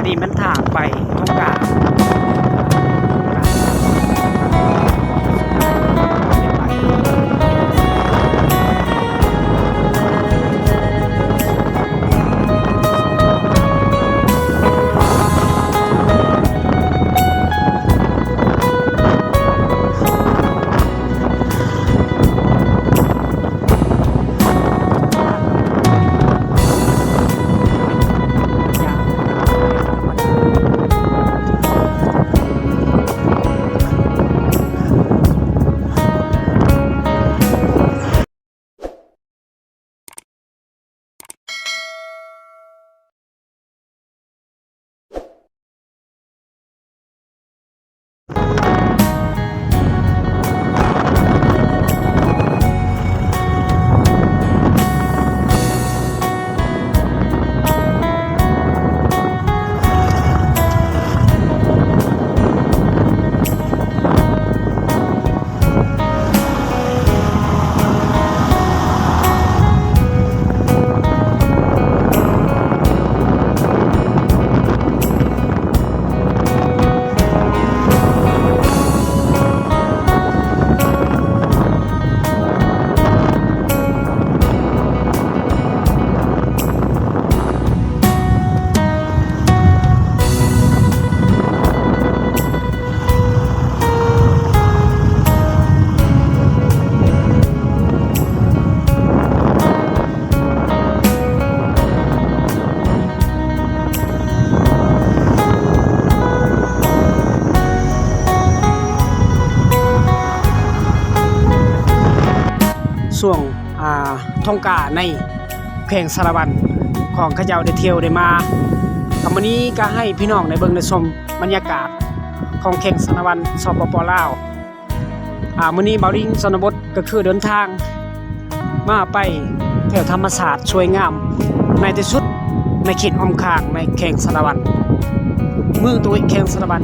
ນີ້ແມ່ນທາງໄປທົ່ງກາ. ຊ່ວງ ອ່າ ທົ່ງກາໃນແຂວງສາລະວັນ ຂອງເຂົາເຈົ້າໄດ້ທ່ຽວໄດ້ມາ. ກໍມື້ນີ້ກໍໃຫ້ພີ່ນ້ອງໄດ້ເບິ່ງໄດ້ຊົມບັນຍາກາດຂອງແຂວງສາລະວັນ ສປປ ລາວ. ອ່າ ມື້ນີ້ບ່າວລິງ ຊະນະບົດ ກໍຄືເດີນທາງມາໄປແຖວທຳມະຊາດສວຍງາມໃນທີ່ສຸດໃນເຂດອ້ອມຂ້າງໃນແຂວງສາລະວັນ ເມືອງຕົວເອກແຂວງສາລະວັນ.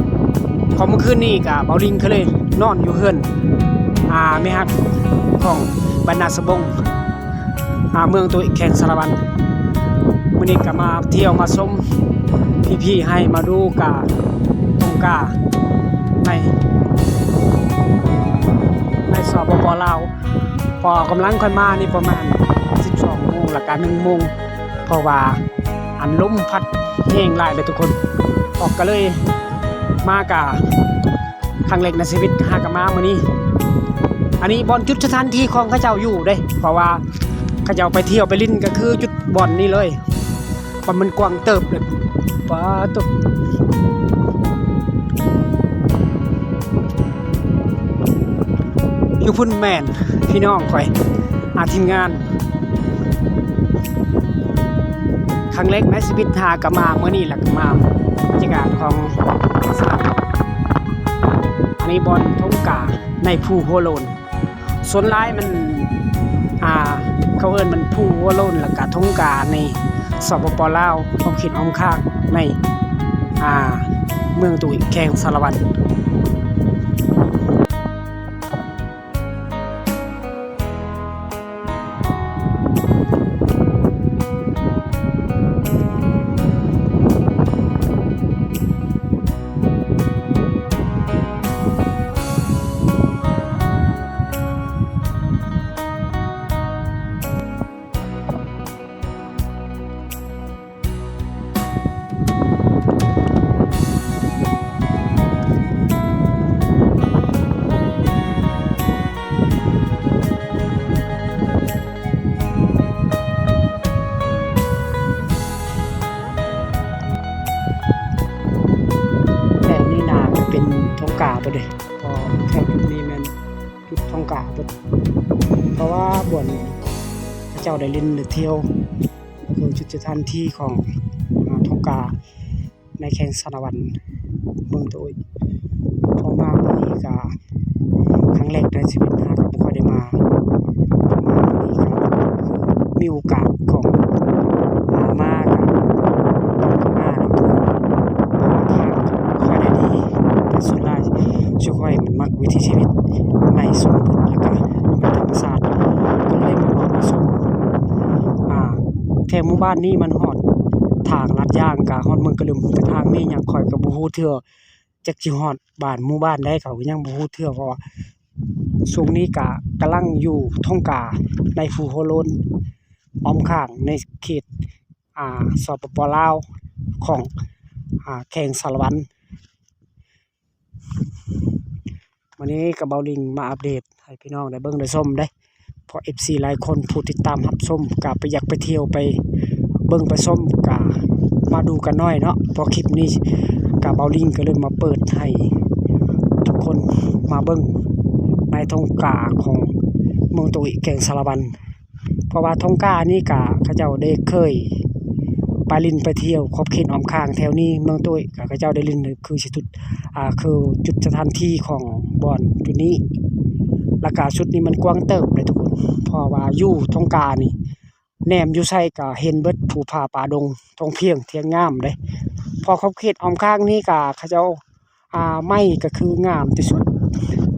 ຂອງມື້ຄືນນີ້ກໍບ່າວລິງກໍເລີຍນອນຢູ່ເຮືອນ ອ່າ ແມ່ຮັກຂອງບັນນາສະບົງ ອ່າ ເມືອງຕົວເອກແຂວງສາລະວັນ. ມື້ນີ້ກໍມາທ່ຽວມາຊົມ ພີ້ໆ ໃຫ້ມາດູກາ ທົ່ງກາໃນ ໃນ ສປປ ລາວ. ພໍກຳລັງຄ່ອຍມານີ້ປະມານສິບສອງໂມງ ແລ້ວກະໜຶ່ງໂມງ ເພາະວ່າອັນລົມພັດແຮງຫຼາຍເລີຍທຸກຄົນ. ອອກກະເລີຍມາກະ ຄັ້ງແລກໃນຊີວິດຫາກະມາມື້ນີ້. ອັນນີ້ບ່ອນຈຸດສະຖານທີ່ຂອງເຂົາເຈົ້າຢູ່ເດ້ ເພາະວ່າເຂົາເຈົ້າໄປທ່ຽວໄປຫຼິ້ນກໍຄືຈຸດບ່ອນນີ້ເລີຍ. ວ່າມັນກວ້າງເຕີບເລີຍ ປາໂຕ. ຢູ່ພຸ້ນແມ່ນພີ່ນ້ອງຂ້ອຍ ອາ ທີມງານ. ຄັ້ງແລກໃນຊີວິດຫາກະມາ ມື້ນີ້ລະກະມາ ບັນຍາກາດຂອງ ອັນນີ້ບ່ອນທົ່ງກາໃນພູຫົວໂລ້ນ. ສ່ວນຫຼາຍມັນ ອ່າ ເຂົາເອີ້ນມັນພູຫົວໂລ້ນ ແລ້ວກະທົ່ງກາໃນ ສປປ ລາວ ອ້ອມເຂດອ້ອມຂ້າງໃນ ອ່າ ເມືອງຕຸຍ ແຂວງສາລະວັນ. ແຖວນີ້ໜ້າຈະເປັນທົ່ງກາເບິດເດ ເພາະແຖວຈຸດນີ້ແມ່ນຈຸດທົ່ງກາເບິດ ເພາະວ່າບ່ອນເຂົາເຈົ້າໄດ້ຫຼິ້ນໄດ້ທ່ຽວ ຄືຈຸດສະຖານທີ່ຂອງ ອ່າ ທົ່ງກາ ໃນແຂວງສາລະວັນ ເມືອງໂຕຍ. ເພາະມາມື້ນີ້ກະຄັ້ງແລກໃນຊີວິດ ຫາກະບໍ່ຄ່ອຍໄດ້ມາ ມາມື້ນີ້ກະມີໂອກາດຂອງ ອ່າ ມາກະຕ້ອງໄດ້ມານຳ ເພາະວ່າທາງຂ້ອຍໄດ້ດີ ແຕ່ສ່ວນຫຼາຍ ສ່ວນຂ້ອຍມັນມັກວິຖີຊີວິດໃນຊົນນະບົດ ແລ້ວກະໃນທຳມະຊາດ ກໍເລີຍມາເລາະມາຊົມ ອ່າ ແຖວໝູ່ບ້ານນີ້ມັນຮອດ ທາງລາດຢາງກະຮອດເມືອງກະລຶມ ແຕ່ທາງນີ້ຍັງຂ້ອຍກະບໍ່ຮູ້ເທື່ອ ຈັກຊິຮອດບ້ານໝູ່ບ້ານໃດ ຂ້ອຍກະຍັງບໍ່ຮູ້ເທື່ອ ເພາະວ່າຊ່ວງນີ້ກະກຳລັງຢູ່ທົ່ງກາ ໃນພູໂຮໂລນ ອ້ອມຂ້າງໃນເຂດ ອ່າ ສປປ ລາວ ຂອງ ອ່າ ແຂວງສາລະວັນ. ມື້ນີ້ກະເບົາລິງມາອັບເດດໃຫ້ພີ່ນ້ອງໄດ້ເບິ່ງໄດ້ຊົມເດ້ ເພາະເອັຟຊີຫຼາຍຄົນຜູ້ຕິດຕາມຮັບຊົມກະໄປ ຢາກໄປທ່ຽວໄປເບິ່ງໄປຊົມ ກະມາດູກັນໜ້ອຍເນາະ. ເພາະຄລິບນີ້ກະເບົາລິງກະເລີຍມາເປີດໃຫ້ທຸກຄົນມາເບິ່ງໃນທົ່ງກາຂອງເມືອງຕະອຸຍ ແຂວງສາລະວັນ. ເພາະວ່າທົ່ງການີ້ກະເຂົາເຈົ້າໄດ້ເຄີຍໄປຫຼິ້ນໄປທ່ຽວຂອບເຂດອ້ອມຂ້າງແຖວນີ້ ເມືອງຕະອຸຍ ກະເຂົາເຈົ້າໄດ້ຫຼິ້ນ ຄືຊິຈຸດ ອ່າ ຄືຈຸດສະຖານທີ່ຂອງບ່ອນຈຸດນີ້ ລະກະຈຸດນີ້ມັນກວ້າງເຕີບເດ້ທຸກຄົນ ເພາະວ່າຢູ່ທົ່ງການີ້ ແນມຢູ່ໃສກະເຫັນເບິດ ພູຜາປ່າດົງ ທົ່ງພຽງ ທ່ຽງງາມເດ້. ເພາະຂອບເຂດອ້ອມຂ້າງນີ້ກະເຂົາເຈົ້າ ອ່າ ໄມ້ກະຄືງາມທີ່ສຸດ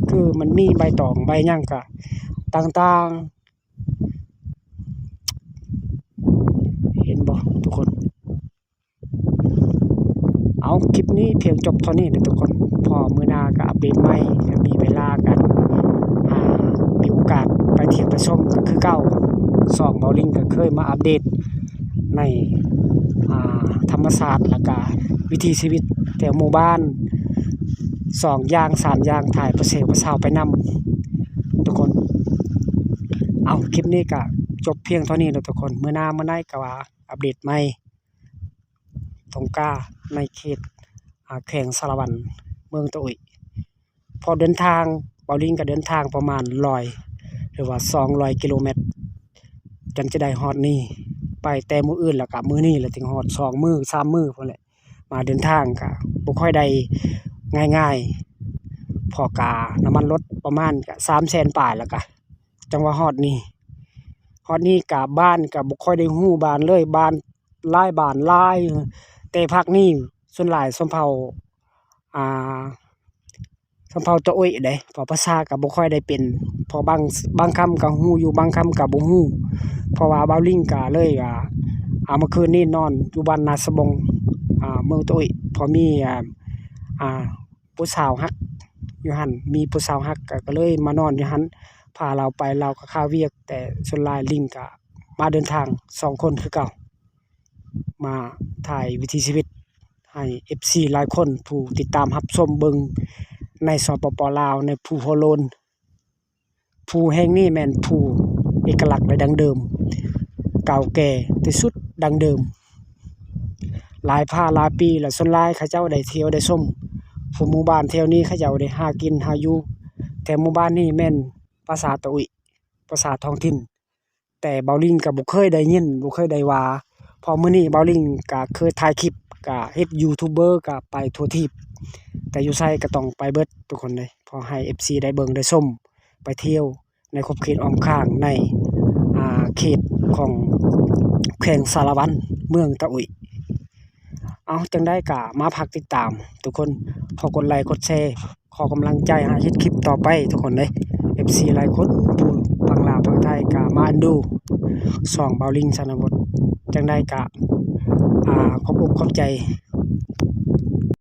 ຄືມັນມີໃບຕອງໃບຫຍັງກະຕ່າງໆ ເຫັນບໍ່ທຸກຄົນ? ເອົາ ຄລິບນີ້ພຽງຈົບເທົ່ານີ້ເດີທຸກຄົນ ພໍມື້ໜ້າກະອັບເດດໃໝ່ ມີເວລາກະ ອ່າ ມີໂອກາດໄປທ່ຽວໄປຊົມກະຄືເກົ່າ. ຊ່ອງເບົາລິງກະເຄີຍມາອັບເດດໃນ ອ່າ ທຳມະຊາດ ລະກະວິຖີຊີວິດແຖວໝູ່ບ້ານ ສອງຢ່າງສາມຢ່າງ ຖ່າຍປະເຊປະສາວໄປນຳທຸກຄົນ. ເອົາ ຄລິບນີ້ກະຈົບພຽງເທົ່ານີ້ເດີທຸກຄົນ ມື້ໜ້າມື້ໃນກະວ່າອັບເດດໃໝ່. ທົ່ງກາໃນເຂດ ອ່າ ແຂວງສາລະວັນ ເມືອງຕະອຸຍ. ເພາະເດີນທາງ ເບົາລິງກະເດີນທາງປະມານຮ້ອຍ ຫຼືວ່າສອງຮ້ອຍກິໂລແມັດ ຈັ່ງຈະໄດ້ຮອດນີ້ ໄປແຕ່ມື້ອື່ນ ລະກະມື້ນີ້ລະຈຶ່ງຮອດ ສອງມື້ສາມມື້ພຸ້ນແຫຼະ. ມາເດີນທາງກະບໍ່ຄ່ອຍໄດ້ງ່າຍໆ ເພາະກະນ້ຳມັນລົດປະມານກະສາມແສນປາຍ ລະກະຈັ່ງວ່າຮອດນີ້. ຮອດນີ້ກະບ້ານກະບໍ່ຄ່ອຍໄດ້ຮູ້ບ້ານເລີຍ ບ້ານ ຫຼາຍບ້ານຫຼາຍ ແຕ່ພາກນີ້ສ່ວນຫຼາຍຊົນເຜົ່າ ອ່າ ຊົນເຜົ່າຕະອຸຍເດ້ ເພາະພາສາກະບໍ່ຄ່ອຍໄດ້ເປັນ ເພາະບາງ ບາງຄຳກະຮູ້ຢູ່ ບາງຄຳກະບໍ່ຮູ້. ເພາະວ່າເບົາລິງກະເລີຍວ່າ ອ່າ ເມື່ອຄືນນີ້ນອນຢູ່ບ້ານນາສະບົງ ອ່າ ເມືອງຕະອຸຍ ເພາະມີ ອ່າ ອ່າ ຜູ້ສາວຮັກຢູ່ຫັ້ນ ມີຜູ້ສາວຮັກ ກະ ກະເລີຍມານອນຢູ່ຫັ້ນ ພາລາວໄປ ລາວກະຄາວຽກ ແຕ່ສ່ວນຫຼາຍລິງກະມາເດີນທາງສອງຄົນຄືເກົ່າ ມາຖ່າຍວິຖີຊີວິດໃຫ້ເອັຟຊີຫຼາຍຄົນ ຜູ້ຕິດຕາມຮັບຊົມເບິ່ງໃນ ສປປ ລາວ ໃນພູໂຮໂລນ. ພູແຫ່ງນີ້ແມ່ນພູເອກະລັກ ແລະ ດັ້ງເດີມ ເກົ່າແກ່ທີ່ສຸດ ດັ້ງເດີມ ຫຼາຍພາຫຼາຍປີລະ ສ່ວນຫຼາຍເຂົາເຈົ້າໄດ້ທ່ຽວໄດ້ຊົມ ຜູ້ໝູ່ບ້ານແຖວນີ້ເຂົາເຈົ້າໄດ້ຫາກິນຫາຢູ່. ແຖວໝູ່ບ້ານນີ້ແມ່ນພາສາຕະອຸຍ ພາສາທ້ອງຖິ່ນ ແຕ່ເບົາລິງກະບໍ່ເຄີຍໄດ້ຍິນ ບໍ່ເຄີຍໄດ້ວ່າ ເພາະມື້ນີ້ເບົາລິງກະເຄີຍຖ່າຍຄລິບ ກະເຮັດຢູທູບເບີ ກະໄປທົ່ວທີບ ແຕ່ຢູ່ໃສກະຕ້ອງໄປເບິດທຸກຄົນເລີຍ ເພາະໃຫ້ເອັຟຊີໄດ້ເບິ່ງໄດ້ຊົມ ໄປທ່ຽວໃນຂອບເຂດອ້ອມຂ້າງ ໃນ ອ່າ ເຂດຂອງແຂວງສາລະວັນ ເມືອງຕະອຸຍ. ເອົາ ຈັ່ງໃດກະມາຝາກຕິດຕາມທຸກຄົນ ຂໍກົດໄລກົດແຊ ຂໍກຳລັງໃຈໃຫ້ເຮັດຄລິບຕໍ່ໄປທຸກຄົນເດ້. ເອັຟຊີຫຼາຍຄົນ ຜູ້ຝັ່ງລາວຝັ່ງໄທກະມາອັນດູຊ່ອງເບົາລິງຊະນະບົດ. ຈັ່ງໃດກະ ອ່າ ຂອບອົກຂອບໃຈ